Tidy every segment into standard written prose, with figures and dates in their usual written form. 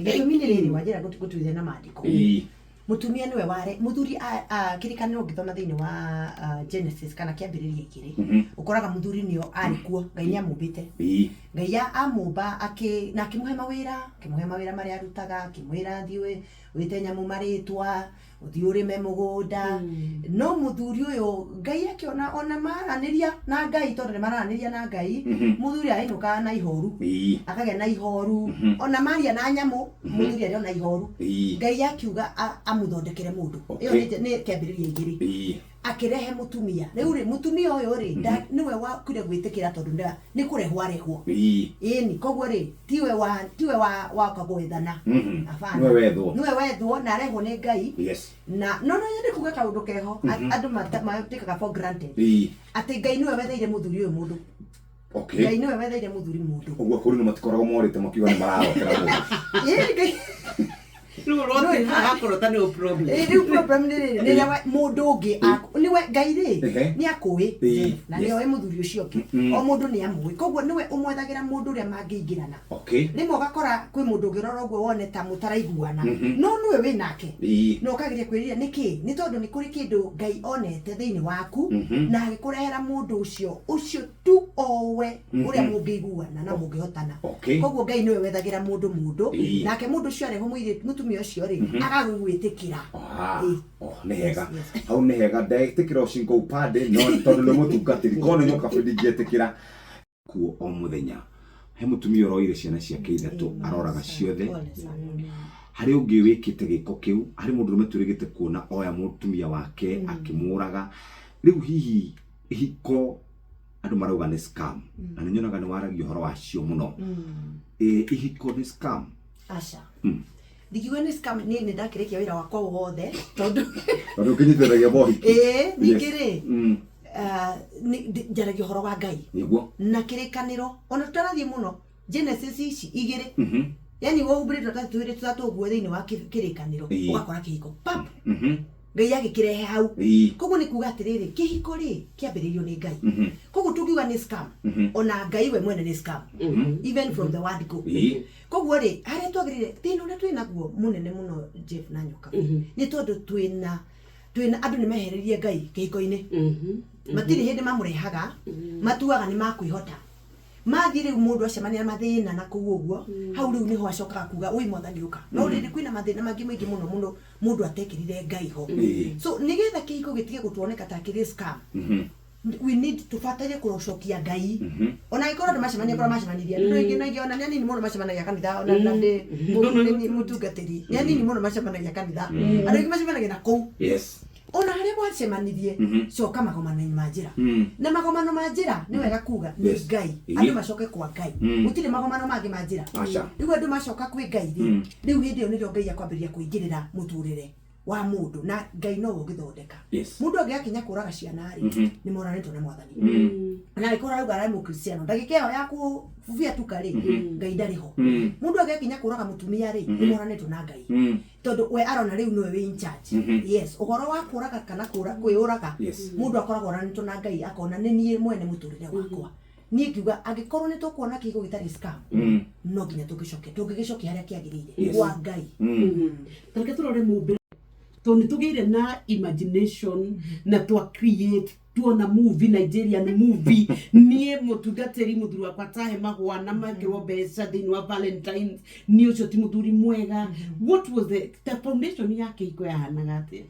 Gĩtũmi nĩ rĩrĩ, wanjĩra ngũtuithia na maandĩko. Mũtumia nĩwe ware mũthuri kĩrĩkanĩro ũngĩthoma thĩinĩ wa Genesis kana kĩambĩrĩria 2, ũkoraga mũthuri nĩo arĩ kuo, Ngai nĩ amũmbĩte. Ngai amũmba na akĩmũhe mawĩra, akĩmũhe mawĩra marĩa arutaga, akĩmwĩra thiĩ wĩte nyamũ marĩtwa, ũthiĩ ũrĩme mũgũnda. No mũthuri ũyũ Ngai akĩona ona maranĩria na Ngai, tondũ nĩ maranĩria na Ngai, mũthuri ainũkaga na ihoru, akagĩa na ihoru. Ona maria na nyamũ, mũthuri arĩ ona ihoru. Ngai akiuga amũthondekere mũndũ. Ĩyo nĩ kĩambĩrĩria 2. Akĩrehe mũtumia. Rĩu rĩ, mũtumia ũyũ rĩ, nĩwe wakire gwĩtĩkĩra, tondũ nĩ kũrehwo arehwo. Ĩni, koguo rĩ, tiwe wa waka gwethana. Hapana. Nĩwe wethwo. Nĩwe wethwo na arehwo nĩ Ngai. Na no nyende kuga kaũndũ keho, andũ matĩkaga for granted atĩ Ngai nĩwe wetheire mũthuri ũyũ mũndũ. Ngai nĩwe wetheire mũthuri mũndũ. Ũguo kũrĩ matikoragwo morĩte makiuga nĩ mararokera mũndũ. Ĩĩ, Ngai. Rĩu ũrotĩ hakorwo ta nĩo problem. Ĩĩ, rĩu problem nĩ rĩrĩ, nĩ rĩrĩa mũndũ ũngĩ nĩwe Ngai rĩ, nĩ akũĩ na nĩoĩ mũthuri ũcio ũngĩ. O mũndũ nĩ amũĩ, koguo nĩwe ũmwethagĩra mũndũ ũrĩa mangĩingĩrana. Rĩmwe ũgakora kwĩ mũndũ ũngĩrora ũguo wone ta mũtaraiguana, no nĩwe wĩ nake. Na ũkageria kwĩrira nĩkĩ? Nĩ tondũ nĩ kũrĩ kĩndũ Ngai onete thĩinĩ waku na agĩkũrehera mũndũ ũcio, ũcio tu owe ũrĩa mũngĩiguana na mũngĩhotana. Koguo Ngai nĩwe wethagĩra mũndũ mũndũ, nake mũndũ ũcio arehwo mũirĩtu, mũtumia ũcio rĩ, agagwĩtĩkĩra. Oh, nĩ hega. Hau nĩ hega, ndetĩkĩra ũcingo upande, no tondũ nĩ mũtungatĩri korwo nĩ nyoka biũ ndingĩetĩkĩra kuo o mũthenya. He mũtumia ũroire ciana ciake 3, aroraga ciothe. Harĩ ũngĩ wĩkĩte gĩko kĩu, harĩ mũndũrũme twĩrĩgĩte kuona oya mũtumia wake akĩmũraga. Rĩu hihi ihiko andũ marauga nĩ scam, na nĩ nyonaga nĩ waragia ũhoro wacio mũno. Ihiko nĩ scam? Aca. Ndingiuga nĩ scam, niĩ nĩ ndakĩrĩkia wĩra wakwa wothe tondũ Tondũ ũkĩnyitithanagia mohiki. Ĩĩ, ningĩ rĩ, njaragia ũhoro wa Ngai na kĩrĩkanĩro, ona tũtarathiĩ mũno Genesis ici 2, yani wohumbĩrĩtwo ta twĩrĩ tũtatũ ũguo thĩinĩ wa kĩrĩkanĩro, ũgakora kĩhiko pap, Ngai agĩkĩrehe hau. Koguo nĩ kuga atĩrĩrĩ, kĩhiko rĩ, kĩambĩrĩirio nĩ Ngai. Koguo tũngiuga nĩ scam, ona Ngai we mwene nĩ scam, even from the word go. Koguo rĩ, harĩa twagĩrĩire, thĩna ũrĩa twĩ naguo mũnene mũno, Jeff na Nyoka, nĩ tondũ twĩna andũ nĩ mehereirie Ngai kĩhiko-inĩ. Matirĩ hĩndĩ mamũrehaga, matuaga nĩ makwĩhota. Mathiĩ rĩu mũndũ acemania na mathĩna na kũu ũguo, hau rĩu nĩho acokaga kuga, "Ũi Mwathani, ũka." No rĩrĩ, kwĩna mathĩna mangĩ maingĩ mũno mũno mũndũ atekĩrire Ngai ho. So nĩgetha kĩhiko gĩtige gũtuoneka ta kĩrĩ scam, we need, tũbataire kũcokia Ngai. Ona angĩkorwo andũ macemania kũrĩa macemanirie, andũ aingĩ na aingĩ ona nĩ anini mũno macemanagia kanitha, ona na ndĩ nĩ mũtungatĩri, nĩ anini mũno macemanagia kanitha, andũ aingĩ macemanagia na kũu. Ona harĩa mwacemanirie, coka magomano-inĩ ma njĩra. Na magomano ma njĩra nĩ wega kuga nĩ Ngai. Andũ macoke kwa Ngai. Gũtirĩ magomano mangĩ ma njĩra. Aca. Rĩu andũ macoka kwĩ Ngai rĩ, rĩu hĩndĩ ĩyo nĩrĩo Ngai akwambĩrĩria kũingĩrĩra mũtũrĩre wa mũndũ, na Ngai nowe ũngĩthondeka. Mũndũ angĩgakinya kũraga ciana rĩ, nĩ moranĩtwo na Mwathani. Na angĩkorwo arauga arĩ mũkristiano, ndagĩka ĩyo ya kũbubia tuka rĩ, Ngai ndarĩ ho. Mũndũ angĩgakinya kũraga mũtumia rĩ, nĩ moranĩtwo na Ngai. Tondũ we arona rĩu nĩwe wĩ in charge. Yes, ũhoro wa kũraga kana kwĩyũraga, mũndũ akoragwo oranĩtwo na Ngai, akona nĩ niĩ mwene mũtũrĩre wakwa. Niĩ ngiuga angĩkorwo nĩ tũkuona kĩhigo gĩtarĩ scam, no nginya tũngĩcoke, tũngĩgĩcokia harĩa kĩagĩrĩire, kwa Ngai. Ta reke tũrore mũmbĩre, tondũ nĩ tũgĩire na imagination na twa create, tuona movie, Nigerian movie. Niĩ mũtungatĩri, mũthuri wakwa tahe mahũa na mekĩrwo mbeca thĩinĩ wa Valentines, niĩ ũcio ti mũthuri mwega. What was the foundation ya kĩhiko yahanaga atĩa?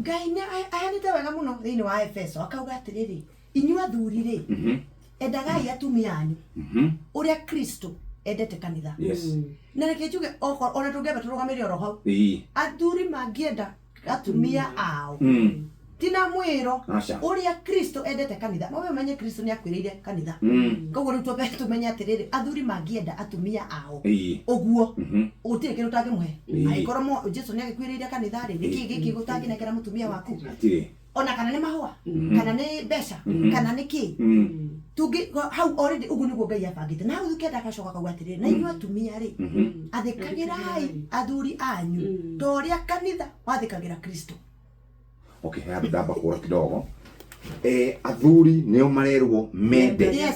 Ngai nĩ aheanĩte wega mũno thĩinĩ wa Efeso, akauga atĩrĩrĩ, inyuĩ athuri rĩ, endagai atumia anyu ũrĩa Kristo endete kanitha. Na reke njuge, okorwo ona tũngĩamba tũrũgamĩre oro hau, athuri mangĩenda atumia ao tina mwĩro Aca. ũrĩa Kristo endete kanitha, mawe ũmenye Kristo nĩ akuĩrĩire kanitha. Koguo rĩu twambe tũmenye atĩrĩrĩ, athuri mangĩenda atumia ao ũguo, gũtirĩ kĩndũ ũtangĩmũhe. Angĩkorwo Jesu nĩ agĩkuĩrĩire kanitha rĩ, nĩkĩ gĩkĩ gũtangĩnengera mũtumia waku? Hatirĩ. Ona kana nĩ mahũa, kana nĩ mbeca, kana nĩ kĩ tũngĩ hau already. Ũguo nĩguo Ngai abangĩte, na hau kenda agacoka akauga atĩrĩrĩ, na inyuĩ atumia rĩ, athĩkagĩrai athuri anyu ta ũrĩa kanitha wathĩkagĩra Kristo. Okay, he handũ ndamba kũra kidogo. Athuri nĩo marerwo mende.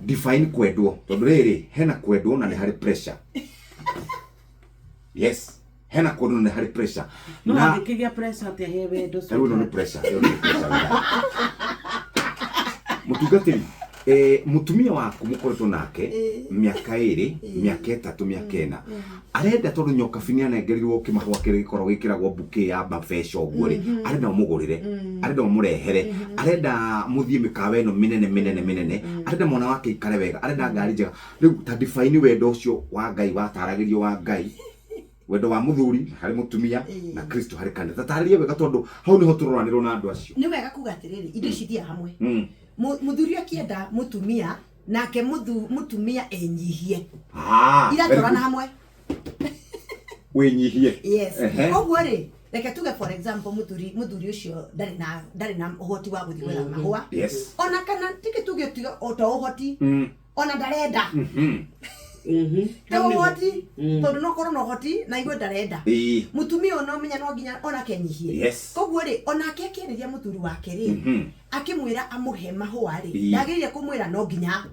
Define kwendwo, tondũ rĩrĩ hena kwendwo na nĩ harĩ pressure. Yes, hena kũndũ nĩ harĩ pressure. No Na angĩkĩgĩa pressure atĩa he wendo? Rĩu ĩno nĩ pressure, ĩyo nĩ pressure wega. Mũtungatĩri, mũtumia waku mũkoretwo nake mĩaka 2, mĩaka 3, mĩaka 4, arenda tondũ Nyokabi nĩ anengerirwo kĩmahũa kĩrĩa gĩkoragwo gĩkĩragwo bouquet ya mabeca ũguo rĩ, arenda ũmũgũrĩre, arenda ũmũrehere, arenda mũthiĩ mĩkawa ĩno mĩnene mĩnene mĩnene, arenda mwana wake aikare wega, arenda ngari njega. Rĩu ta define wendo ũcio wa Ngai wataragĩrio wa Ngai, wendo wa mũthuri harĩ mũtumia na Kristo harĩ kanitha. Tatarĩria wega tondũ hau nĩho tũroranĩrwo na andũ acio. Nĩ wega kuga atĩrĩrĩ, indo ici ithiaga hamwe. Mũthuri akĩenda mũtumia, nake mũtumia enyihie. Ah, very Iratwarana good. hamwe. Wĩnyihie. Yes. Koguo rĩ, reke tuge for example mũthuri ũcio ndarĩ na ũhoti wa gũthiĩ gwetha mahũa. Ona kana tike tuge tiga o to ũhoti. Ona ndarenda. To ũhoti, tondũ no korwo na ũhoti na igue ndarenda. Mũtumia ũyũ no menya no nginya onake enyihie. Koguo rĩ, onake akĩarĩria mũthuri wake rĩ, akĩmwĩra amũhe mahũa rĩ, ndagĩrĩire kũmwĩra no nginya.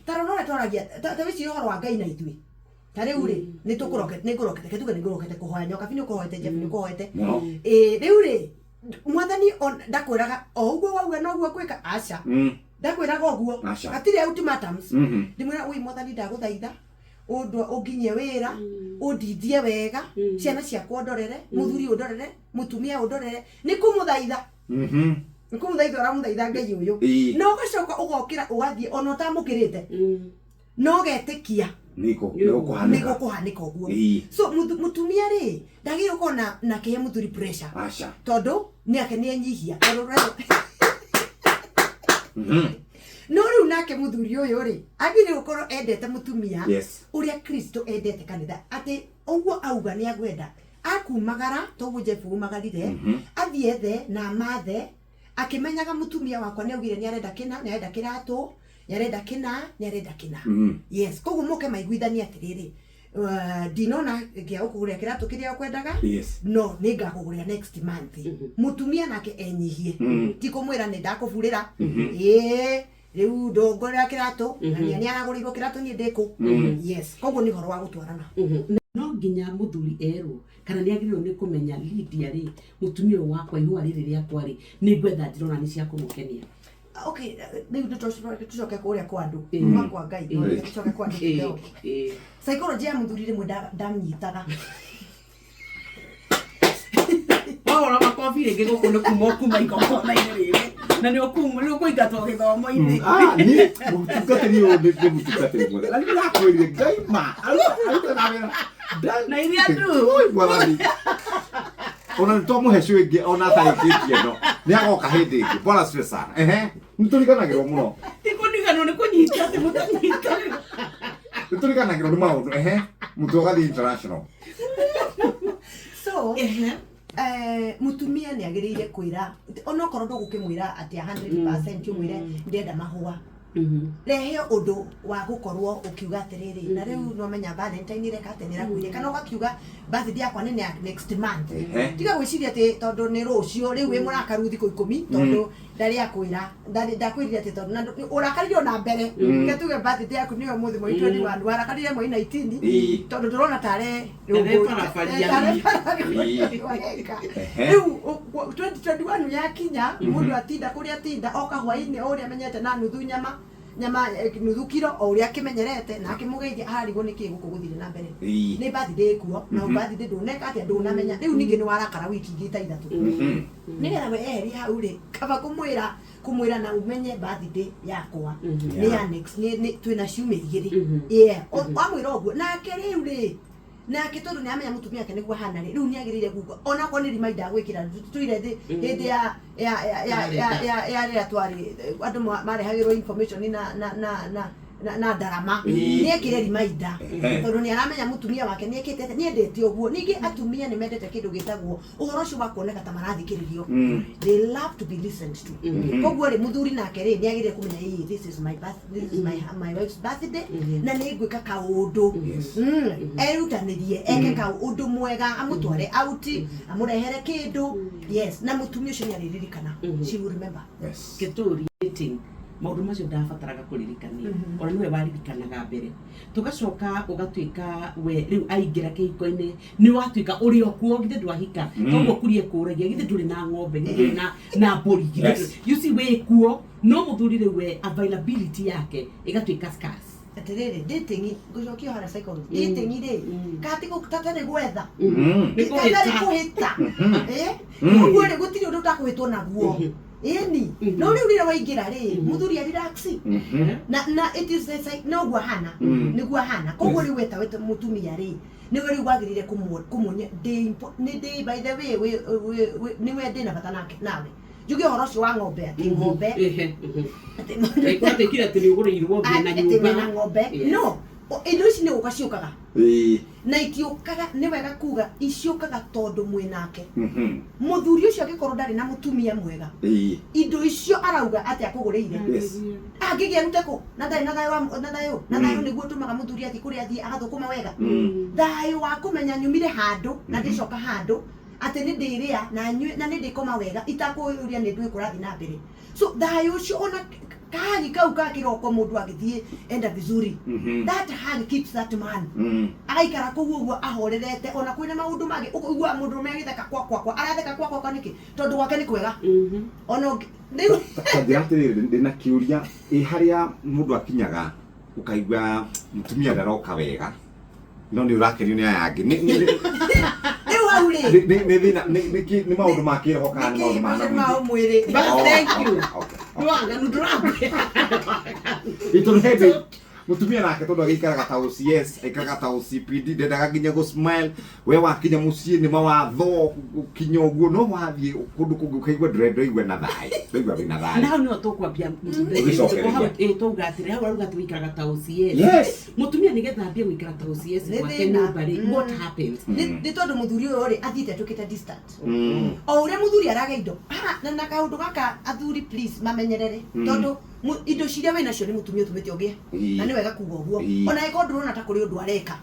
Ta rora ũrĩa twaragia, ta wĩcirie ũhoro wa Ngai na ithuĩ. Ta rĩu rĩ, nĩ tũkũrokete, nĩ ngũrokete, reke tuge nĩ ngũrokete kũhoya Nyokabi, nĩ ũkũhoete, Jeff nĩ ũkũhoete. Rĩu rĩ, mwathani ndakwĩraga o ũguo wauga noguo ngwĩka, aca. Ndakwĩraga ũguo. Aca. Hatirĩ ultimatums. Ndĩmwĩra, ui mwathani ndagũthaitha, ũnginyie wĩra, ũndindie wega, ciana ciakwa ũndorere, mũthuri ũndorere, mũtumia ũndorere, nĩ kũmũthaitha. Nĩ kũmũthaitha ũramũthaitha Ngai ũyũ. Na ũgacoka ũgokĩra ũgathiĩ ona ũtamũkĩrĩte. No ũgetĩkia. Nĩ gũkũhanĩka. Nĩ gũkũhanĩka ũguo. So, mũtumia rĩ, ndagĩrĩirwo gũkorwo na kĩhe mũthuri pressure. Aca. Tondũ nĩ ake nĩ enyihia. Tondũ No rĩu nake mũthuri ũyũ rĩ, agĩrĩirwo gũkorwo endete mũtumia ũrĩa Kristo endete kanitha. Atĩ ũguo auga nĩ agwenda. Akumagara, toguo Jeff umagarire, athiĩ ethe na amathe, akĩmenyaga mũtumia wakwa nĩ augire nĩ arenda kĩna, nĩ arenda kĩratũ, nĩ arenda kĩna, nĩ arenda kĩna. Yes, koguo moke maiguithanie atĩrĩrĩ, ndinona gĩa gũkũgũrĩra kĩratũ kĩrĩa ũkwendaga, no nĩ ngakũgũrĩra next month. Mũtumia nake enyihie, ti kũmwĩra nĩ ndakũburĩra, ĩĩ rĩu ndũngũrĩra kĩratũ, na nĩ aragũrĩirwo kĩratũ niĩ ndĩkũ. Yes, koguo nĩ ũhoro wa gũtwarana. No nginya mũthuri erwo kana nĩ agĩrĩirwo nĩ kũmenya Lydia rĩ, mũtumia ũyũ wakwa, ihũa rĩrĩ rĩakwa rĩ, nĩ ngwetha njĩra ona nĩ cia kũmũkenia. Okay, rĩu tũcoke kũrĩa kwa andũ, kuma kwa Ngai, no reke tũcoke kwa andũ kidogo. Psychology ya mũthuri rĩmwe ndamnyitaga. Wahũra makobi rĩngĩ gũkũ nĩ kuma ũkuma igongona-inĩ rĩrĩ, na nĩ ũkũingatwo gĩthomo-inĩ. Niĩ mũtungatĩri ũyũ nĩ mũtungatĩri mwega. Na nĩ ndĩrakwĩrire, Ngai ma, arutaga wĩra. Na iria nduru. Oi, Mwathani. Ona nĩ twamũhe cio ĩngĩ ona atarĩkĩtie ĩno. Nĩ agoka hĩndĩ ĩngĩ. Bwana asifiwe sana. Ehe. Nĩ tũriganagĩrwo mũno. Ti kũriganwo nĩ kũnyita, atĩ mũtanyitagĩrwo. Nĩ tũriganagĩrwo nĩ maũndũ. Ehe. Mũtwe ũgathiĩ international. So, mũtumia nĩ agĩrĩire kwĩra, onokorwo ndũgũkĩmwĩra atĩ 100% ũmwĩre ndĩrenda mahũa. Rehe ũndũ wa gũkorwo ũkiuga atĩrĩrĩ, na rĩu no menya Valentine reka atĩ nĩrakuire, kana ũgakiuga birthday yakwa nĩ ya next month. Tiga gwĩciria atĩ tondũ nĩ rũciũ, rĩu wĩ mũrakaru thikũ 10, tondũ ndarĩ akwĩra, ndakwĩrire atĩ tondũ na ũrakarire ona mbere. Reke tuge birthday yaku nĩyo ũmũthĩ mweri 21, warakarire mweri 19, tondũ ndũrona tarĩ Tarĩ barabaria. Tarĩ barabaria. Rĩu, 2021 yakinya, mũndũ atinda kũrĩa atinda, oka hwainĩ o ũrĩa amenyete na nuthu nyama, nyama, nuthu kiro, o ũrĩa akĩmenyerete, na akĩmũgeithia, ararigwo nĩkĩ gũkũ gũthire na mbere. Nĩ birthday ĩkuo, na birthday ndũneka atĩa, ndũnamenya. Rĩu ningĩ nĩ warakara wiki ingĩ ta 3. Nĩgetha we eherie hau rĩ, kaba kũmwĩra na ũmenye birthday yakwa. Nĩ ya next, nĩ twĩna ciumia igĩrĩ. Yeah, wamwĩra ũguo, nake rĩu rĩ, nake tondũ nĩ amenya mũtumia wake nĩguo ahana rĩ, rĩu nĩ agĩrĩire kuga, onakorwo nĩ reminder agwĩkĩra, tũire thĩ hĩndĩ ya rĩrĩa twarĩ, andũ marehagĩrwo information na ndarama. Nĩ ekĩre reminder, tondũ nĩ aramenya mũtumia wake nĩ ekĩte atĩa, nĩ endete ũguo. Ningĩ atumia nĩ mendete kĩndũ gĩtagwo ũhoro ũcio wa kuoneka ta marathikĩrĩrio. They love to be listened to. Koguo rĩ, mũthuri nake rĩ, nĩ agĩrĩire kũmenya, ĩĩ, this is my birth, this is my wife's birthday, na nĩ ngwĩka kaũndũ. Erutanĩrie, eke kaũndũ mwega, amũtware out, amũrehere kĩndũ. Yes, na mũtumia ũcio nĩ arĩririkana. She will remember. Gĩtũri dating. Maũndũ macio ndabataraga kũririkania, ona nĩwe waririkanaga mbere. Tũgacoka ũgatuĩka we rĩu aingĩra kĩhiko-inĩ, nĩ watuĩka ũrĩ o kuo, githĩ ndwahika? Toguo kurie kũragia, githĩ ndũrĩ na ng'ombe, githĩ ndũrĩ na mbũri, githĩ you see, wĩ kuo, no mũthuri rĩu we availability yake ĩgatuĩka scarce. Atĩrĩrĩ, dating, ngũcokia harĩa psychology, dating rĩ, kati tatarĩ gwetha, Nĩ tatarĩ kũhĩta. Kũhĩta. Eh, ũguo rĩ, gũtirĩ ũndũ ũtakũhĩtwo naguo, ĩni. No rĩu rĩrĩa waingĩra rĩ, mũthuri a relax na it is the noguo ahana, nĩguo ahana. Koguo rĩu weta weta mũtumia rĩ, nĩwe rĩu wagĩrĩire kũmuonia nĩ ndĩ, by the way, nĩwe ndĩ na bata nake nawe. Njuge ũhoro ũcio wa ng'ombe, atĩ ng'ombe, atĩ ng'ombe, Gwatuĩkire atĩ nĩ ũgũrĩirwo ngĩ na atĩ wĩna nyũmba. Ng'ombe. No indo ici nĩ gũka ciũkaga, na itiũkaga, nĩ wega kuga iciũkaga tondũ mwĩ nake. Mũthuri ũcio angĩkorwo ndarĩ na mũtumia mwega, indo icio arauga atĩ akũgũrĩire, angĩgĩa rute kũ na ndarĩ na thayũ na thayũ, na thayũ nĩguo ũtũmaga mũthuri athiĩ kũrĩa athiĩ agathũkũma wega, thayũ wa kũmenya nyumire handũ na ndĩcoka handũ, atĩ nĩ ndĩrĩa na nyue na nĩ ndĩkoma wega itakũria nĩ ndũĩ kũrathiĩ na mbere. So thayũ ũcio, ona kahagi kau ka kĩroko mũndũ agĩthiĩ enda vizuri, that hug keeps that man agaikara kũu ũguo ahorerete, ona kwĩna maũndũ mangĩ. Ũkũigua mũndũ ũrũme agĩtheka kwa kwa kwa, aratheka kwa kwa kwa nĩkĩ? Tondũ gwake nĩ kwega. Ona rĩu Ta njĩra atĩrĩrĩ, ndĩna kĩũria. Ĩ harĩa mũndũ akinyaga ũkaigua mũtumia ndaroka wega, no nĩ ũrakenio nĩ aya angĩ? Rĩu hau rĩ, Nĩ thĩna, nĩ maũndũ ma kĩroho kana nĩ maũndũ ma nĩ na ma mwĩrĩ? mwĩrĩ. But Oh, thank you. okay. Ndwaganu ndũrakwĩra. Ĩ tondũ hĩndĩ mũtumia nake, tondũ agĩikaraga ta OCS, aikaraga ta OCPD, ndendaga nginya gũ smile. We wakinya mũciĩ nĩ mawatho gũkinya ũguo, no wathiĩ kũndũ kũngĩ ũkaigua ndũraigua na thayũ, ndũraigua wĩna Na thayũ. hau nĩho tũkwambia. Ũgĩcokereria. Hau ĩ, tauga atĩrĩ, hau arauga atĩ wĩikaraga ta OCS. Mũtumia nĩgetha ambie gũikara ta OCS Nĩ gwake thĩna. nyũmba rĩ, what happens? Nĩ tondũ mũthuri ũyũ rĩ, athiĩte atuĩkĩte distant. O ũrĩa mũthuri araga indo. Ah, na kaũndũ gaka athuri please mamenyerere, tondũ indo ciria wĩ nacio nĩ mũtumia ũtũmĩte ũgĩe. Na nĩ wega kuga ũguo, ona angĩkorwo ndũrona ta kũrĩ ũndũ areka,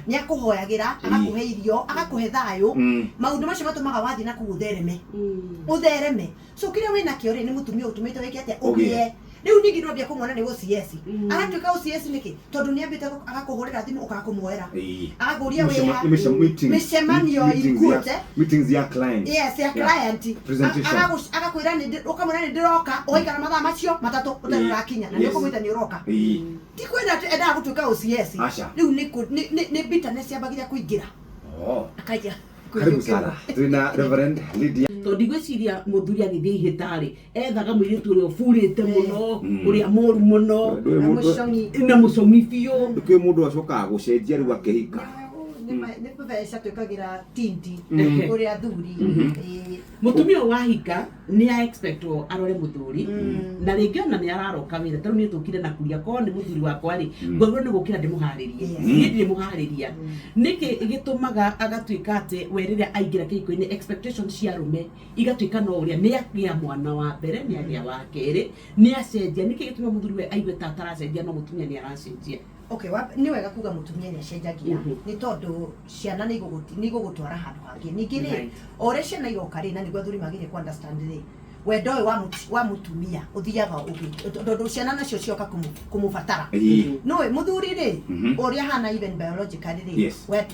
nĩ akũhoyagĩra, agakũhe irio, agakũhe thayũ. Maũndũ macio matũmaga wathiĩ na kũu ũthereme, ũthereme. So kĩrĩa wĩ nakĩo rĩ, nĩ mũtumia ũtũmĩte wĩke atĩa? Ũgĩe. Rĩu ningĩ nwambia kũmwona nĩ OCS. Aratuĩka OCS nĩkĩ? Tondũ nĩ ambĩte agakũhũrĩra thimũ ũkaga kũmuoera, agakũria wĩha. Mĩcemanio ikuote. Meetings ya client. Yes, ya client. Presentation. Agakwĩra ũkamwĩra nĩ ndĩroka, ũgaikara mathaa macio 3 ũtarĩ ũrakinya, na nĩ ũkũmwĩta nĩ ũroka. Ti kwenda atĩ endaga gũtuĩka OCS. Aca. Rĩu nĩ bitterness yambagia kũingĩra, akajia. Karibu sana, twina Reverend Lydia. Tondũ ndigwĩciria mũthuri agĩthiĩ ihĩta rĩ, ethaga mũirĩtu ũrĩa ũburĩte mũno, ũrĩa mũru mũno. Ndũĩ Na mũcong'i. Na mũcong'i biũ. Kwĩ mũndũ acokaga gũcenjia rĩu akĩhika. Nĩ mbeca twĩkagĩra tindi kũrĩ athuri. Ĩĩ. Mũtumia ũyũ wahika nĩ a expectwo arore mũthuri, na rĩngĩ ona nĩ araroka wĩra. Tarĩu niĩ tũkire na kuria, korwo nĩ mũthuri wakwa rĩ, ngwagĩrĩirwo nĩ gũkĩra ndĩmũharĩrie. Niĩ ndirĩ mũharĩria. Nĩkĩ gĩtũmaga agatuĩka atĩ we rĩrĩa aingĩra kĩhiko-inĩ, expectation cia arũme igatuĩka no ũrĩa nĩ agĩa mwana wa mbere, nĩ agĩa wa kerĩ, nĩ acenjia? Nĩkĩ gĩtũma mũthuri we aigue ta ataracenjia, no mũtumia nĩ aracenjia? Okay, nĩ wega kuga mũtumia nĩ acenjagia, nĩ tondũ ciana nĩ igũgũtwara handũ hangĩ. Ningĩ rĩ, o ũrĩa ciana iroka rĩ, na nĩguo athuri magĩrĩire ku understand rĩ, wendo ũyũ wa mũtumia ũthiaga tondũ ciana nacio cioka kũmũbatara. Nũĩ mũthuri rĩ, ũrĩa hana even biologically rĩ, we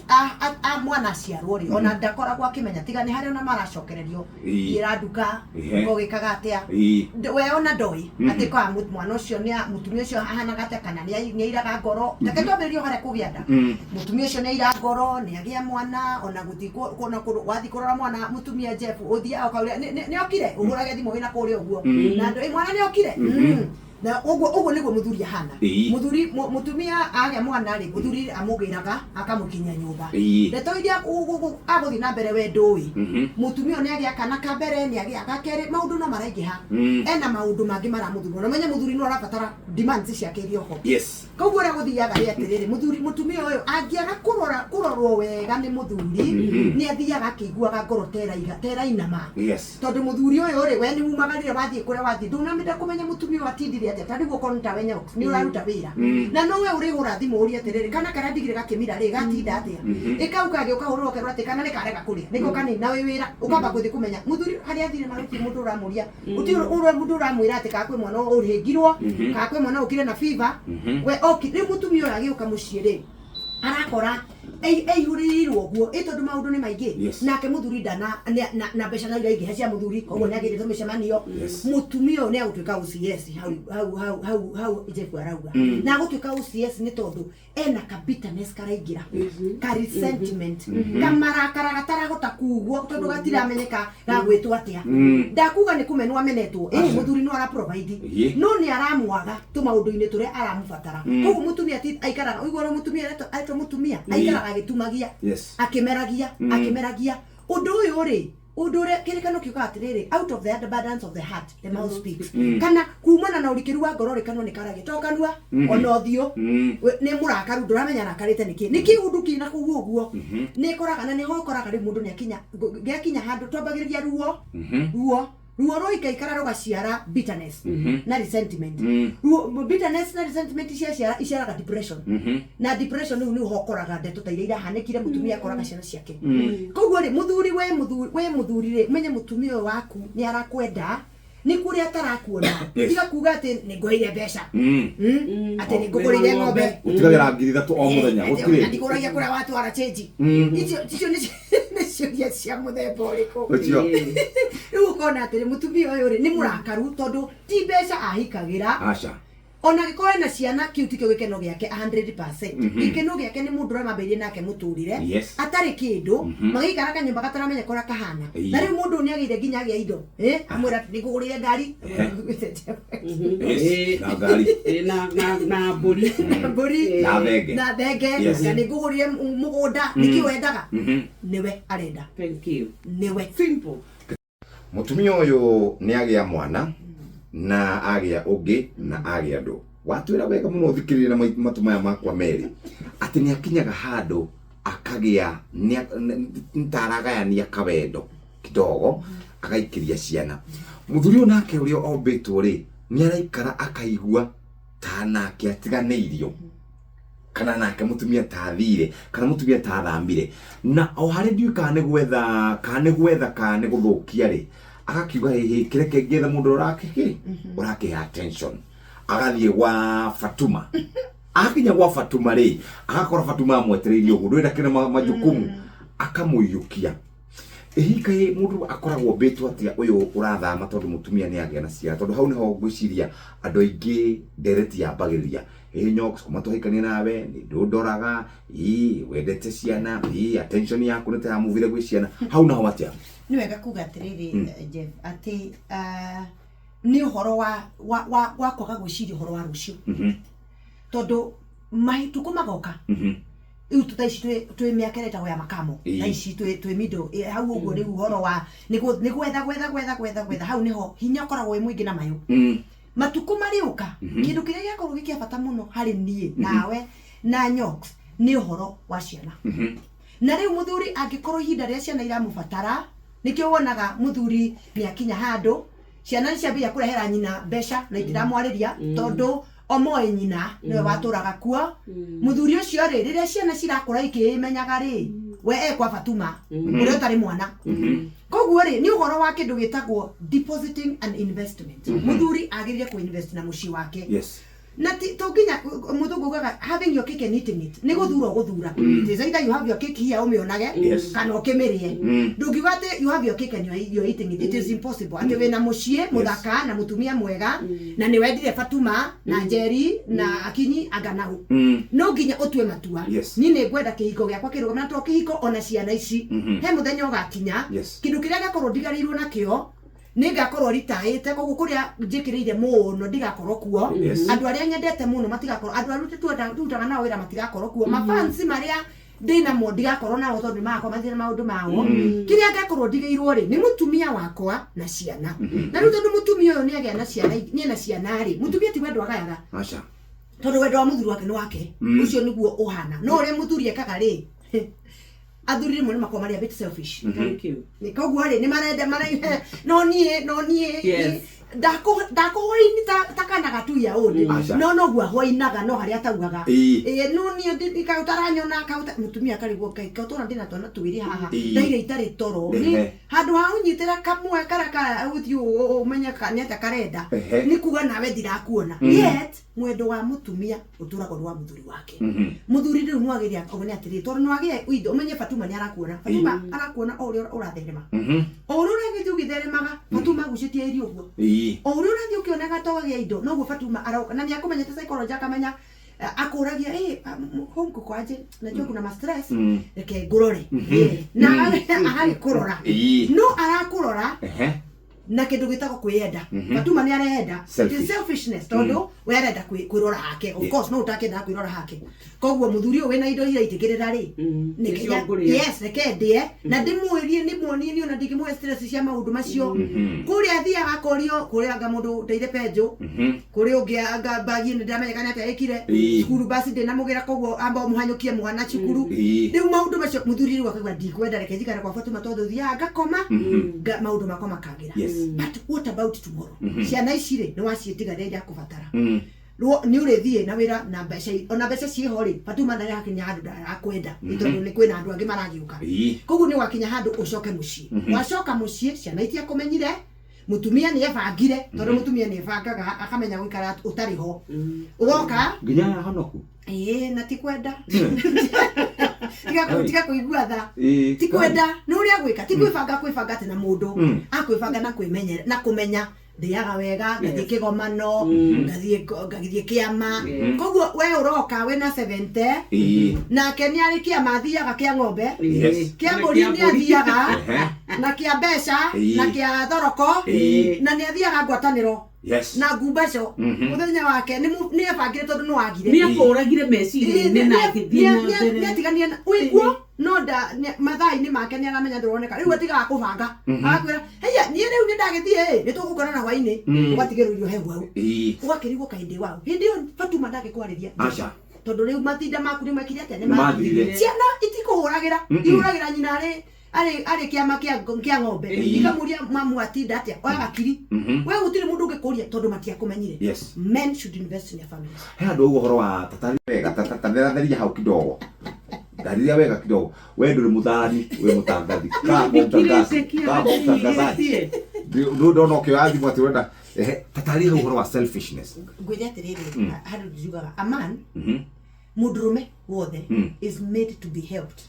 mwana aciarwo rĩ, ona ndakoragwo akĩmenya, tiga nĩ harĩa ona maracokererio, ĩra nduka, ũgĩkaga atĩa. We ona ndoĩ atĩ kwa mwana ũcio nĩ mũtumia ũcio ahanaga atĩa, kana nĩ airaga ngoro. Reke twambĩrĩrie harĩa kũgĩa nda. Mũtumia ũcio nĩ aira ngoro, nĩ agĩa mwana, ona gũthiĩ ona wathiĩ kũrora mwana, mũtumia Jeff, ũthiaga ũkauria nĩ okire, ũhũrage thimũ wĩna kũrĩa ũguo na andũ, "Ĩ, mwana nĩ okire." Na ũguo ũguo nĩguo mũthuri ahana. Mũthuri, mũtumia agĩa mwana rĩ, mũthuri amũgĩraga akamũkinyia nyũmba. Ndeto iria agũthiĩ na mbere we ndũĩ. Mũtumia ũyũ nĩ agĩa kana ka mbere, nĩ agĩa ga kerĩ, maũndũ no maraingĩha. Ena maũndũ mangĩ maramũthura. Na ũmenye mũthuri no arabatara demands ciake iria oho. Koguo ũrĩa gũthiaga nĩ atĩrĩrĩ, mũthuri, mũtumia ũyũ angĩaga kũrora kũrorwo wega nĩ mũthuri, nĩ athiaga akĩiguaga ngoro terainama. Tondũ mũthuri ũyũ rĩ, we nĩ umagarire wathiĩ kũrĩa wathiĩ, ndũnamenda kũmenya mũtumia ũyũ atindire atĩa. Ta rĩu okorwo nĩ tawe Nyox, nĩ ũraruta wĩra na nowe ũrĩhũra thimũ ũrie atĩrĩrĩ, kana karĩa ndigire gakĩmira rĩ, gatinda atĩa? Ĩ kau kangĩ ũkahũrĩrwo ũkerwo atĩ kana nĩ karega kũrĩa, nĩko kanini na wĩ wĩra ũkamba gũthiĩ kũmenya mũthuri harĩa athire, na gũtirĩ mũndũ ũramũria, gũtirĩ mũndũ ũramwĩra atĩ kana kwĩ mwana ũrĩhĩngirwo, kana kwĩ mwana ũkire na fever. We oki rĩu mũtumia ũyũ agĩũka mũciĩ rĩ, arakora eihũrĩrĩirwo ũguo, ĩ tondũ maũndũ nĩ maingĩ. Nake mũthuri ndana na mbeca na iraingĩha cia mũthuri, koguo nĩ agĩrĩtwo mĩcemanio. Mũtumia ũyũ nĩ agũtuĩka OCS hau hau hau hau hau Jeff arauga. Na agũtuĩka OCS nĩ tondũ ena ka bitterness karaingĩra, ka resentment, kamarakara gatarahota kugwo tondũ gatiramenyeka gagwĩtwo atĩa. Ndakuga nĩ kũmenwo amenetwo, ĩ mũthuri no ara provide, no nĩ aramwaga tũmaũndũ-inĩ tũrĩa aramũbatara. Koguo mũtumia ti aikaraga ũiguo ũrĩa mũtumia aretwo mũtumia aikaraga agĩtumagia, akĩmeragia, akĩmeragia ũndũ ũyũ rĩ, ũndũ ũrĩa kĩrĩkano kiugaga atĩrĩrĩ, out of the abundance of the heart the mouth speaks, kana kumana na ũrikĩru wa ngoro rĩ, kanua nĩ karagia, to kanua, ona ũthiũ. Nĩ mũrakaru, ndũramenya arakarĩte nĩkĩ, nĩkĩ ũndũ kĩna kũu ũguo. Nĩ ĩkoraga na nĩho ũkoraga rĩu mũndũ nĩ akinya gĩakinya handũ twambagĩrĩria ruo, ruo ruo rũikaikara rũgaciara bitterness na resentment. Ruo, bitterness na resentment ciaciara iciaraga depression, na depression rĩu nĩho ũkoraga ndeto ta iria irahanĩkire, mũtumia akoraga ciana ciake. Koguo rĩ, mũthuri, we mũthuri, we mũthuri rĩ, menye mũtumia ũyũ waku nĩ arakwenda, nĩ kũrĩa atarakuona. Tiga kuga atĩ nĩ ngũheire mbeca, atĩ nĩ ngũgũrĩire ng'ombe. Ũtigagĩra 3,000 o mũthenya, gũtirĩ. Ndikũragia kũrĩa watwara change. Icio icio nĩ ciũria cia mũthemba ũrĩkũ? Ũcio. Rĩu ũkona atĩrĩ, mũtumia ũyũ rĩ, nĩ mũrakaru tondũ ti mbeca ahikagĩra. Aca. Ona angĩkorwo ena ciana, kĩu tikĩo gĩkeno gĩake 100%. Gĩkeno gĩake nĩ mũndũ ũrĩa mambĩrĩirie nake mũtũrĩre atarĩ kĩndũ, magĩikara kanyũmba gataramenya ũrĩa kahana. Na rĩu mũndũ ũyũ nĩ agĩire nginya agĩa indo, amwĩra atĩ nĩngũgũrĩire ngari. Yes. Na ngari. Na mbũri. Mbũri. Na thenge. Na thenge. Na nĩngũgũrĩire mũgũnda. Nĩkĩ wendaga? Nĩwe arenda. Thank you. Nĩwe. Simple. Mũtumia ũyũ nĩ agĩa mwana na agĩa ũngĩ na agĩa andũ, watwĩra wega mũno thikĩrĩria na matũ maya makwa merĩ atĩ nĩ akinyaga handũ akagĩa nĩ ta aragayania kawendo kidogo agaikĩria ciana. Mũthuri ũyũ nake ũrĩa ombĩtwo rĩ, nĩ araikara akaigua ta nake atiganĩirio, kana nake mũtumia tathire, kana mũtumia tathamire, na o harĩa ndiũĩ kana nĩ gwetha, kana nĩ gwetha, kana nĩ gũthũkia rĩ, agakiuga, hĩhĩ, kĩreke ngĩethe mũndũ ũrĩa ũrakĩhĩ ũrakĩhe attention. Agathiĩ gwa Fatuma. Akinya gwa Fatuma rĩ, agakora Fatuma amwetereirie ũguo, ndũĩ ndakĩrĩ majukumu, akamũiyũkia. Ĩhi, kaĩ mũndũ akoragwo mbĩtwo atĩa ũyũ ũrathama tondũ mũtumia nĩ agĩa na ciana? Tondũ hau nĩho ngwĩciria andũ aingĩ ndereti yambagĩrĩria. Ĩ Nyox, kuma twahikania nawe nĩ ndũndoraga, ĩ wendete ciana, ĩ attention yaku nĩ ta yamuvire gwĩ ciana. Hau naho atĩa? Nĩ wega kuga atĩrĩrĩ, Jeff, atĩ nĩ ũhoro wa kwaga gwĩciria ũhoro wa rũciũ, tondũ matukũ magoka. Rĩu tha ici twĩ mĩaka ĩrĩa ĩtagwo ya makamo. Tha ici twĩ middle, hau ũguo. Rĩu ũhoro wa nĩ gwetha gwetha gwetha gwetha gwetha, hau nĩho hinya ũkoragwo wĩ mũingĩ na mayũ. Matukũ marĩũka, kĩndũ kĩrĩa gĩakorwo gĩ kĩa bata mũno harĩ niĩ nawe na Nyox nĩ ũhoro wa ciana. Na rĩu mũthuri angĩkorwo ihinda rĩrĩa ciana iramũbatara, nĩkĩo wonaga mũthuri nĩ akinya handũ ciana nĩ ciambia kũrehera nyina mbeca na itiramwarĩria, tondũ omoĩ nyina nĩwe watũraga kuo. Mũthuri ũcio rĩ, rĩrĩa ciana cirakũra ikĩmenyaga rĩ, we ekwa Fatuma ũrĩa ũtarĩ mwana. Koguo rĩ, nĩ ũhoro wa kĩndũ gĩtagwo depositing and investment. Mũthuri agĩrĩire kũ invest na mũciĩ wake. Na ti to nginya mũthũngũ ugaga having your cake and eating it, nĩ gũthura ũgũthura. It is either you have your cake here ũmĩonage, kana ũkĩmĩrĩe. Ndũngiuga atĩ you have your cake and you're eating it. It is impossible atĩ wĩna mũciĩ mũthaka na mũtumia mwega na nĩ wendire Fatuma na Njeri na Akinyi anga nau, no nginya ũtue matua. Niĩ nĩ ngwenda kĩhiko gĩakwa kĩrũgame, na to kĩhiko, ona ciana ici. He mũthenya ũgakinya, kĩndũ kĩrĩa gĩakorwo ndigarĩirwo nakĩo, nĩ ngakorwo ritaĩte, koguo kũrĩa njĩkĩrĩire mũno ndigakorwo kuo. Andũ arĩa nyendete mũno matigakorwo, andũ arĩa tũrutaga nao wĩra matigakorwo kuo, mafansi marĩa ndĩnamo ndigakorwo nao, tondũ nĩ magakorwo mathiĩ na maũndũ mao. Kĩrĩa ngakorwo ndigĩirwo rĩ, nĩ mũtumia wakwa na ciana. Na rĩu tondũ mũtumia ũyũ nĩ agĩa na ciana, nĩ ena ciana rĩ, mũtumia ti wendo agayaga. Aca. Tondũ wendo wa mũthuri wake nĩ wake. Ũcio nĩguo ũhana. No ũrĩa mũthuri ekaga rĩ, athuri rĩmwe nĩ makoragwo marĩ a bit selfish. Thank you. Nĩ koguo rĩ, nĩ marenda no niĩ no niĩ Yes. Ndakũhwaini ta kana gatuia ũndĩ. Aca. No noguo ahwainaga, no harĩa ataugaga. Ĩĩ. Ĩĩ, no niĩ kaĩ ũtaranyona, kaĩ mũtumia akarigwo, Ngai, kaĩ ũtũra ndĩna twana twĩrĩ haha, ndaire itarĩ toro. Nĩ handũ ha ũnyitĩra kamwe karĩa ka ũthiĩ ũmenye nĩ atĩa karenda, nĩ kuga nawe ndirakuona. Yet mwendo wa mũtumia ũtũragwo nĩ wa mũthuri wake. Mũthuri rĩu nĩwagĩrĩire one atĩrĩrĩ, tondũ nĩwagĩrĩire indo, ũmenye Fatuma nĩarakuona. Fatuma arakuona o ũrĩa ũratherema. O ũrĩa ũragĩthiĩ ũgĩtheremaga, Fatuma agucĩtie irio ũguo. O ũrĩa ũrathiĩ ũkĩonaga ta wagĩa indo, noguo Fatuma aroka. Na nĩakũmenyete psychology, akamenya, akũragia, home kuko aje? Najua kuna ma stress. Reke ngũrore. Na agagĩkũrora. No arakũrora na kindu gitagwo kwiyenda. Fatuma ni arenda. Selfish. It is selfishness, tondu we arenda kwirora hake. Of course no utakenda kwirora hake. Koguo muthuri uyu wina indo iria itikirira ri, nĩ Nĩcio kenya- ngũrĩa. Yes, reke ndĩe na ndĩmwĩrie, ndĩmuonie niĩ ona ndingĩmũhe stress cia maũndũ macio. Kũrĩa athiaga akorio, kũrĩa anga mũndũ ndeire penjũ, kũrĩ ũngĩ anga bagi nĩ ndĩramenyeka nĩ atĩa ĩkire. Cukuru basi ndĩnamũgĩra, koguo amba ũmũhanyũkie mwana cukuru. Rĩu maũndũ macio mũthuri rĩu akauga ndikwenda, reke njikare kwa Fatuma tondũ thiaga ngakoma, maũndũ makwa makagĩra. But what about tomorrow? Ciana ici rĩ, nĩ waciĩtiga rĩrĩa irakũbatara. Nĩ ũrĩthiĩ na wĩra na mbeca ona mbeca ciĩho rĩ, Fatuma ndarakinya handũ ndarakwenda, nĩ tondũ nĩ kwĩna andũ angĩ maragĩũka. Koguo nĩ wakinya handũ ũcoke mũciĩ. Wacoka mũciĩ, ciana itiakũmenyire, mũtumia nĩ ebangire, tondũ mũtumia nĩ ebangaga akamenya gũikara ũtarĩ ho. Ũgoka Nginya aya honoku. Ĩĩ, na ti kwenda. Tiga kũigua tha. Ti kwenda, nĩ ũrĩa gwĩka, ti kwĩbanga, kwĩbanga atĩ na mũndũ. Akwĩbanga na kwĩmenyera, na kũmenya ndĩaga wega, ngathiĩ kĩgomano, ngathiĩ kĩama. Koguo we ũroka wĩna 70, nake nĩ arĩ kĩama athiaga kĩa ng'ombe, kĩa mbũri nĩ athiaga, na kĩa mbeca, na kĩa thoroko, na nĩ athiaga ngwatanĩro. Na ngumbaco. Mũthenya wake nĩ ebangire tondũ nĩ wagire. Nĩ akũragire meciria-inĩ na agĩthiĩ na mbere. Nĩ atiganie na wĩkuo, no nda, mathaa-inĩ make nĩ aramenya ndũroneka. Rĩu atigaga kũbanga. Agakwĩra, Haiya, niĩ rĩu nĩ ndagĩthiĩ, nĩ tũgũkorana hwaĩ-inĩ. Ũgatigĩrwo irio hehu hau. Ũgakĩrigwo kaĩ ndĩ waũ. Hĩndĩ ĩyo Fatuma ndangĩkwarĩria. Aca. Tondũ rĩu matinda maku nĩ mekire atĩa? Nĩ Nĩ mathirire. mathirire. Ciana itikũhũragĩra. Ihũragĩra nyina arĩ kĩama kĩa ng'ombe. Ikamũria mamu atinda atĩa? Oya gakiri. We gũtirĩ mũndũ ũngĩkũria tondũ matiakũmenyire. Men should invest in their families. He andũ ũguo ũhoro wa tatari wega, tatheria hau kidogo. Ndarĩria wega kidogo. We ndũrĩ mũtharani, wĩ mũtangathi. Kaa mũtangathi. Kaa mũtangazaji. Ndũ ndona ũkĩoya thimũ atĩ ũrenda. Tatarĩria hau ũhoro wa selfishness. Ngwĩre atĩrĩrĩ, handũ njugaga, a man, mũndũrũme wothe is made to be helped.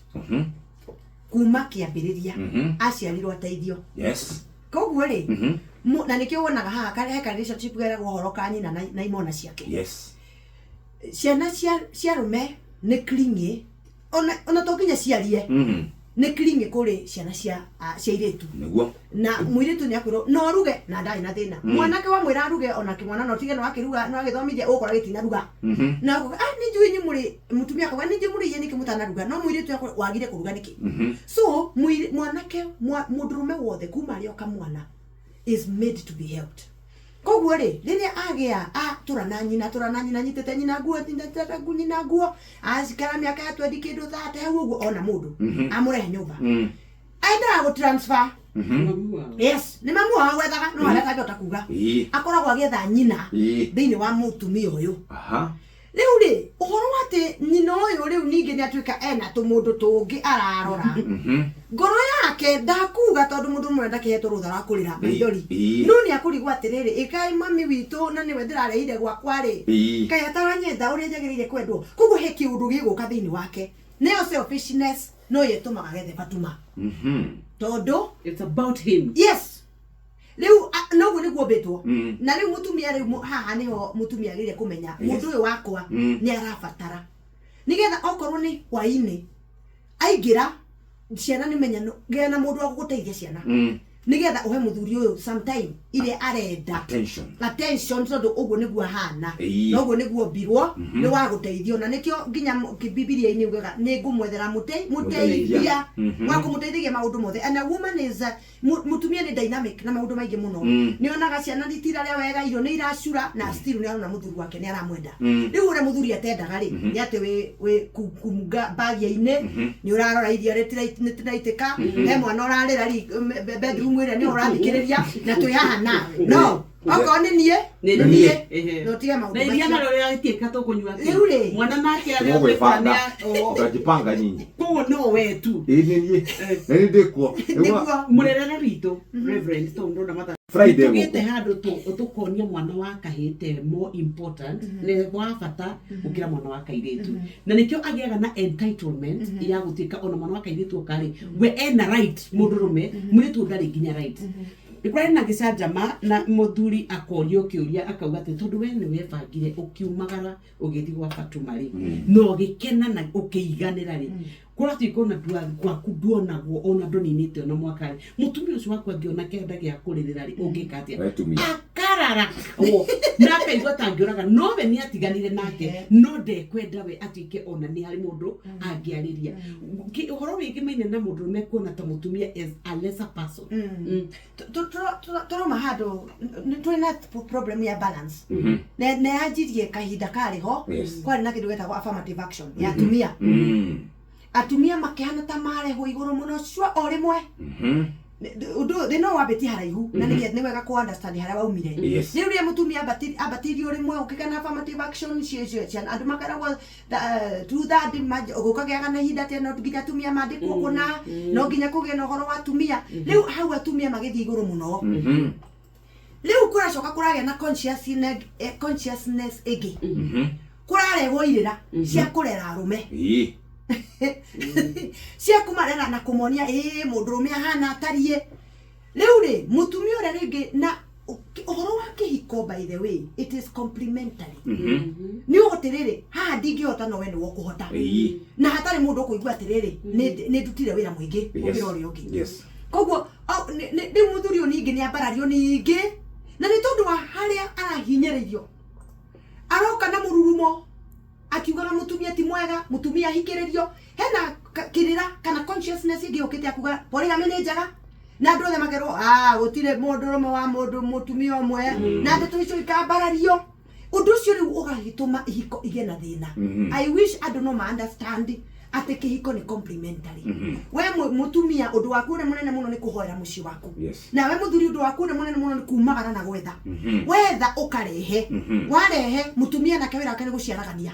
Kuma kĩambĩrĩria, aciarirwo ateithio. Koguo rĩ, na nĩkĩo wonaga haha he ka relationship geragwo ũhoro ka nyina na imona ciake. Ciana cia arũme nĩ clingy, ona to nginya ciarie. Nĩ clingy kũrĩ ciana cia airĩtu. Na mũirĩtu nĩ akwĩrwo no aruge na ndarĩ na thĩna. Mwanake wamwĩra aruge ona kĩmwana no tige no akĩruga, no agĩthomithia, ũgũkora gĩtinaruga. Na akauga, nĩ njũĩ inyuĩ mũrĩ, mũtumia akauga, nĩ njũĩ mũrĩ inyuĩ nĩkĩ mũtanaruga, no mũirĩtu akwĩra, wagire kũruga nĩkĩ? So, mwanake, mũndũrũme wothe kuma arĩ o kamwana is made to be helped. Koguo rĩ, rĩrĩa agĩa, atũra na nyina, atũra na nyina, anyitĩte nyina nguo, anyitĩte nyina nguo, acikara mĩaka ya twendi kĩndũ thate hau ũguo, ona mũndũ, amũrehe nyũmba. Endaga gũ transfer. Mamu wao. Yes, nĩ mamu wao gwethaga, no arĩa atangĩhota kuga. Akoragwo agĩetha nyina thĩinĩ wa mũtumia ũyũ. Rĩu rĩ, ũhoro wa atĩ nyina ũyũ rĩu ningĩ nĩ atuĩka ena tũmũndũ tũngĩ ararora. Ngoro yake ndakuga tondũ mũndũ ũmwe ndakĩhetwo rũtha rwa kũrĩra maithori. No nĩ akũrigwo atĩrĩrĩ, ĩkaĩ mami witũ na nĩwe ndĩrarehire gwakwa rĩ. Kaĩ ataranyenda ũrĩa njagĩrĩire kwendwo. Koguo he kĩũndũ gĩgũka thĩinĩ wake. Nĩyo selfishness no yo ĩtũmaga gethe Fatuma. Tondũ it's about him. Yes. Rĩu, noguo nĩguo mbĩtwo. Na rĩu mũtumia rĩu haha nĩho mũtumia agĩrĩire kũmenya mũndũ ũyũ wakwa nĩ arabatara. Nĩgetha okorwo nĩ hwaĩ-inĩ aingĩra ciana nĩ menya gĩa na mũndũ wa gũgũteithia ciana. Nĩgetha ũhe mũthuri ũyũ sometime ĩrĩa arenda Attention. Attention, tondũ ũguo nĩguo ahana. Na ũguo nĩguo mbirwo nĩ wa gũteithio, na nĩkĩo nginya Bibilia-inĩ ugaga nĩ ngũmwethera mũteithia wa kũmũteithagia maũndũ mothe. And a woman is mũtumia nĩ dynamic na maũndũ maingĩ mũno. Nĩ onaga ciana itirarĩa wega, irio nĩ iracura, na still nĩ arona mũthuri wake nĩ aramwenda. Rĩu ũrĩa mũthuri atendaga rĩ, nĩ atĩ wĩ kumunga mbagia-inĩ, nĩ ũrarora iria rĩtiraitĩka, he mwana ũrarĩra bedroom ĩrĩa nĩ ũrathikĩrĩria, na twĩ haha nawe no okorwo nĩ niĩ. Nĩ nĩ niĩ. Niĩ. No tige maũndũ Na iria macio. narĩo rĩragĩtuĩka tũkũnyua atĩa? Rĩu rĩ. Mwana nake arĩa Mũgwĩbanga. ũtuĩka. Utajipanga nyinyi. Koguo no we tu. Ĩĩ, nĩ niĩ. Na nĩ ndĩkuo. Nĩguo. Mũrerere witũ, Reverend, tondũ ndona mathaa. Friday tũgĩte gũkũ. Handũ tũkonia mwana wa kahĩte more important, nĩ wa bata gũkĩra mwana wa kairĩtu, na nĩkĩo agĩaga na entitlement ya gũtuĩka ona mwana wa kairĩtu okarĩ we ena right, mũndũrũme mũirĩtu ndarĩ nginya right. Nĩ kũrarĩ na gĩcanjama na mũthuri akorio kĩũria, akauga atĩ tondũ we nĩ webangire ũkiumagara ũgĩthiĩ gwa Fatuma rĩ, na ũgĩkena na ũkĩiganĩra rĩ, kũratuĩka ona gwaku nduonagwo, ona ndũninĩte ona mwaka rĩ, mũtumia ũcio waku angĩona kĩanda gĩa kũrĩrĩra rĩ, ũngĩka atĩa? We tumia. Akarara o na akaigua tangĩũraga, no we nĩ atiganire nake, no ndekwenda we atuĩke ona nĩ harĩ mũndũ angĩarĩria. Ũhoro wĩgĩmaine na mũndũrũme kuona ta mũtumia as a lesser person. Tũroma handũ nĩ tũrĩ na problem ya balance na yanjirie kahinda karĩ ho. Kwarĩ na kĩndũ gĩtagwo affirmative action ya atumia. Atumia makĩhana ta marehwo igũrũ mũno cua o rĩmwe. Ũndũ thĩna ũyũ wambĩtie haraihu na nĩ wega kũ understand harĩa waumire. Rĩu rĩrĩa mũtumia ambatirio rĩmwe, ũkĩgĩa na affirmative action cia andũ makeragwo two third, gũkagĩaga na ihinda atĩ no nginya atumia mandĩkwo kũna, no nginya kũgĩe na ũhoro wa atumia. Rĩu hau atumia magĩthiĩ igũrũ mũno. Rĩu kũracoka kũragĩa na consciousness ĩngĩ, kũrarehwo irĩra cia kũrera arũme, cia kũmarera na kũmonia ĩ mũndũrũme ahana atariĩ. Rĩu rĩ, mũtumia ũrĩa rĩngĩ na ũhoro wa kĩhiko, by the way, it is complementary. Nĩ ũgũ atĩrĩrĩ, haha ndingĩhota, no we nĩwe ũkũhota, na hatarĩ mũndũ ũkũigua atĩrĩrĩ nĩ ndutire wĩra mũingĩ gũkĩra ũrĩa ũngĩ. Koguo rĩu mũthuri ũyũ ningĩ nĩ ambarario ningĩ, na nĩ tondũ wa harĩa arahinyĩrĩrio, aroka na mũrurumo akiugaga mũtumia ti mwega, mũtumia ahikĩrĩrio. Hena kĩrĩra kana consciousness ĩngĩ yũkĩte ya kuga polygamy nĩ njega, na andũ othe makerwo, "Ah, gũtirĩ mũndũrũme wa mũndũ mũtumia ũmwe," na ndeto icio ikambarario. Ũndũ ũcio rĩu ũgagĩtũma ihiko igĩe na thĩna. I wish andũ no ma understand atĩ kĩhiko nĩ complementary. We mũtumia, ũndũ waku ũrĩa mũnene mũno nĩ kũhoera mũciĩ waku. Nawe mũthuri, ũndũ waku ũrĩa mũnene mũno nĩ kumagara na gwetha. Wetha ũkarehe. Warehe, mũtumia nake wĩra wake nĩ gũciaragania,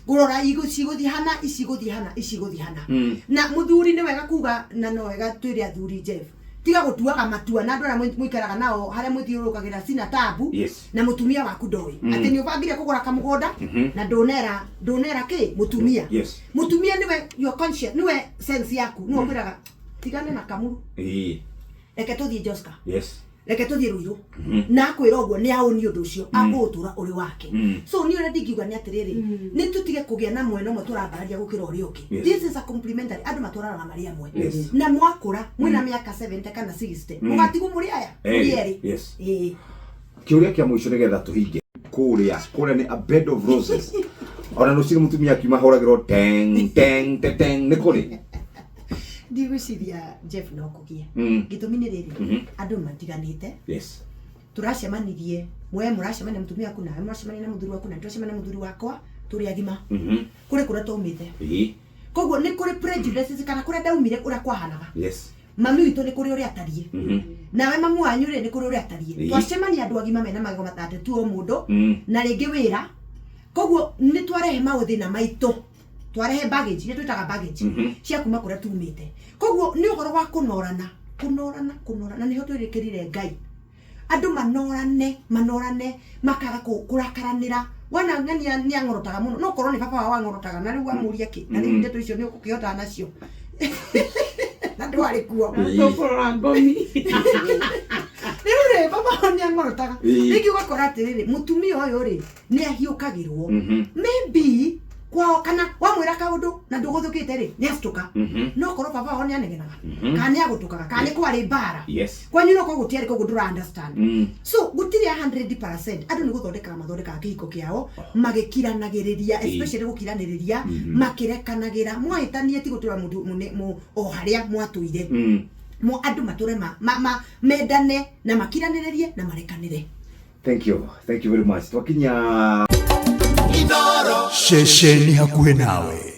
kũrora cigũthiĩ hana, ici igũthiĩ hana, ici igũthiĩ hana. Na mũthuri nĩ wega kuga, na no wega twĩre athuri, Jeff, tiga gũtuaga matua na andũ arĩa mũikaraga nao harĩa mũthiũrũrũkagĩra cina tabu. Na mũtumia waku ndoĩ atĩ nĩ ũbangire kũgũra kamũgũnda na ndũnera kĩ mũtumia. Mũtumia nĩwe your conscience, nĩwe sense yaku, nĩwe ũkwĩraga tigane na Kamuru, reke tũthiĩ Joska, reke tũthiĩ Ruiru. Na akwĩra ũguo nĩ aũni ũndũ ũcio akũũtũra ũrĩ wake. So niĩ ũrĩa ndingiuga nĩ atĩrĩrĩ, nĩ tũtige kũgĩa na mwena ũmwe tũrambararia gũkĩra ũrĩa ũngĩ. This is a complementary. Andũ matwaranaga marĩ amwe. Na mwakũra mwĩna mĩaka 70 kana 60, mũgatigwo mũrĩ aya mũrĩ erĩ. Ĩĩ. Kĩũria kĩa mũico nĩgetha tũhinge kũrĩa kũrĩa nĩ a bed of roses, ona rũcinĩ mũtumia akiuma hũragĩrwo teng teng teng teng, nĩ kũrĩ? Ndigwĩciria, Jeff, no kũgĩe. Gĩtũmi nĩ rĩrĩ, andũ matiganĩte. Tũracemanirie, we mũracemania na mũtumia waku, nawe mũracemania na mũthuri waku, na nĩtũracemania na mũthuri wakwa tũrĩ agima. Kũrĩ kũrĩa twaumĩte. Koguo nĩ kũrĩ prejudices kana kũrĩa ndaumire ũrĩa kwahanaga. Mami witũ nĩ kũrĩ ũrĩa atariĩ, nawe mamu wanyu rĩ, nĩ kũrĩ ũrĩa atariĩ. Twacemania andũ agima mena magego matatũ o mũndũ, na rĩngĩ wĩra. Koguo nĩ twarehe maũthĩna maitũ, twarehe baggage iria twĩtaga baggage cia kuma kũrĩa tumĩte. Koguo nĩ ũhoro wa kũnorana, kũnorana, kũnorana, nĩho twĩrĩkĩrire Ngai. Andũ manorane, manorane, makaga kũrakaranĩra. Wona ng'ania nĩ ang'orotaga mũno, no korwo nĩ baba wao ang'orotaga, na rĩu amũria kĩ, na rĩu ndeto icio nĩ ũkũkĩhotana nacio na ndwarĩ kuo. Tũkũrora ngomi. Rĩu rĩ, baba wao nĩ ang'orotaga. Rĩngĩ ũgakora atĩrĩrĩ, mũtumia ũyũ rĩ, nĩ ahiũkagĩrwo. Maybe Kwao kana wamwĩra kaũndũ na ndũgũthũkĩte rĩ, nĩ acitũka. No korwo baba wao nĩ anegenaga kana nĩ agũtũkaga kana nĩ kwarĩ mbara kwanyu, no korwo gũtiarĩ, koguo ndũra understand. So gũtirĩ 100%. Andũ nĩ gũthondekaga mathondekaga kĩhiko kĩao magĩkiranagĩrĩria, especially gũkiranĩrĩria, makĩrekanagĩra. Mwahĩtania ti gũtũra mũndũ o harĩa mwatũire. Mo andũ matũre mendane na makiranĩrĩrie na marekanĩre. Thank you, thank you very much. Twakinya Ceceni hakuhĩ nawe.